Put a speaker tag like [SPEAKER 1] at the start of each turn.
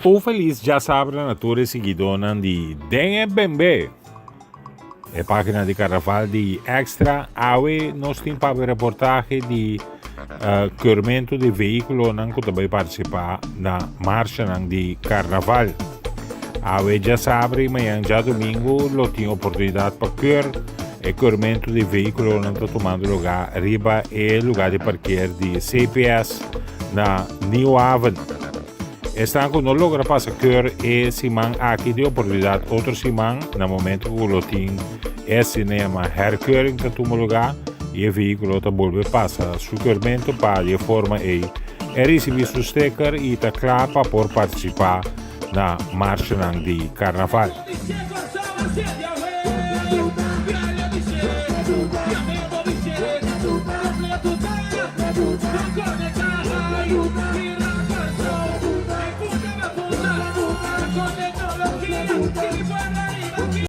[SPEAKER 1] Un felis djasabra na tur e siguidónan di Den e Bembe, e página di karnaval di Extra. Awe nos tin papia reportahe di uh, keurmento di vehíkulonan ku ta bai partisipá na marshanan di karnaval. Awe djasabra i mañan djadumingu lo tin oportunidat pa keur. E keurmento di vehíkulonan ta tumando lugá riba e lugá di parkeer di CPS na Nieuw Haven. Esnan ku no logra pasa keur e siman aki tin oportunidat otro siman na momento ku lo tin e asina yama herkeuring ta tuma lugá i e vehíkulo ta bolbe pasa su keurmento pa di e forma ei e risibí su sticker i ta kla pa por partisipá na marshanan di karnaval.